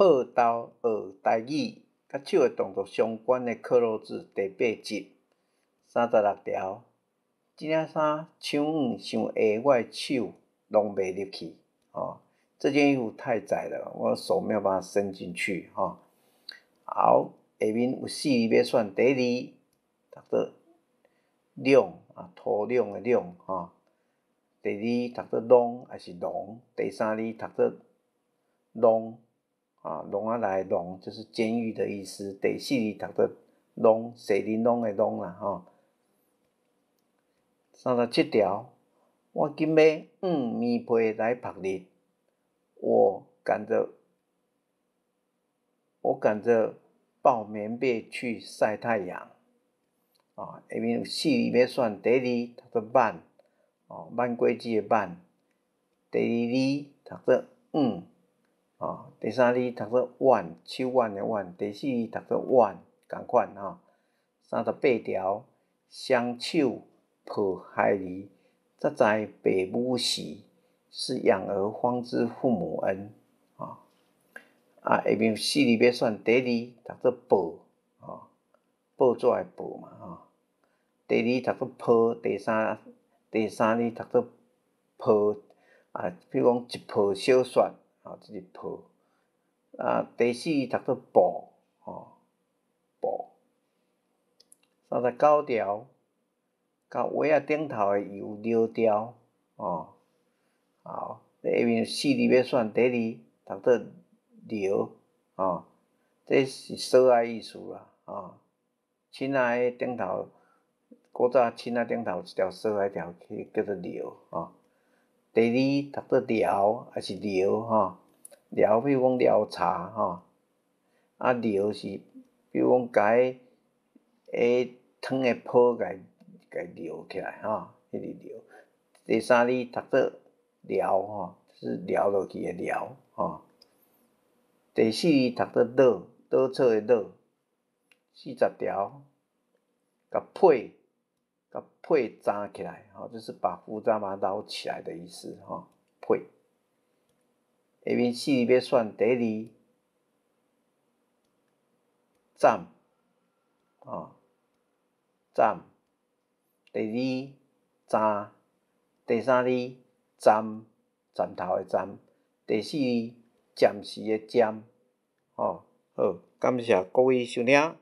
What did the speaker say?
報道學台語，佮手的動作相關的克漏字第八集，36條。這領衫傷黃傷下，我的手攏袂入去。哦，這件衣服太窄了，我手沒有辦法伸進去。吼，好，下面有四字欲選，第一字讀做兩啊，土壤的壤，吼。第二讀做攏抑是籠，第三字讀做籠啊，籠仔內籠就是監獄的意思。第四字讀做攏，踅玲瑯的瑯啦，吼。37條，我緊欲紡棉被來曝日，我趕着抱棉被去曬太陽。啊，下面有四字欲選，第一字讀做挽，哦，挽果子的挽。第二字讀做紡，哦，第三字讀做腕，手腕的腕。第四字讀做腕，仝款吼。38條，雙手抱孩兒，才知爸母慈，是養兒方知父母恩。啊，啊，下面有四字欲選，第一字讀做報，吼，報紙的報嘛，吼。第二讀做抱，第三字讀做抱，啊，比如講一抱小雪，吼，這是抱。啊，第四字讀做步，吼，步。39條，共鞋仔頂頭的油撩掉，哦，好，下面四字欲選，第一字讀做撩，哦，這是鎖仔意思啦，哦，凊仔頂頭，古早凊仔頂頭有一條鎖仔條，叫做撩，吼。第二讀做撩，抑是撩，吼，撩比如講撩茶，吼，啊撩是比如講共彼湯的泡共撩起來，吼，彼個撩。第三字讀做撩，吼，是撩落去的撩，吼。第四字讀做倒，倒草的倒。40條，共被紮起來，吼，就是把胡渣把它撈起來的意思，吼，被。下面四字欲選，第一字斬，哦，斬。第二斬，第三字站，站頭的站。第四字暫時的暫，吼，好，感謝各位收聽。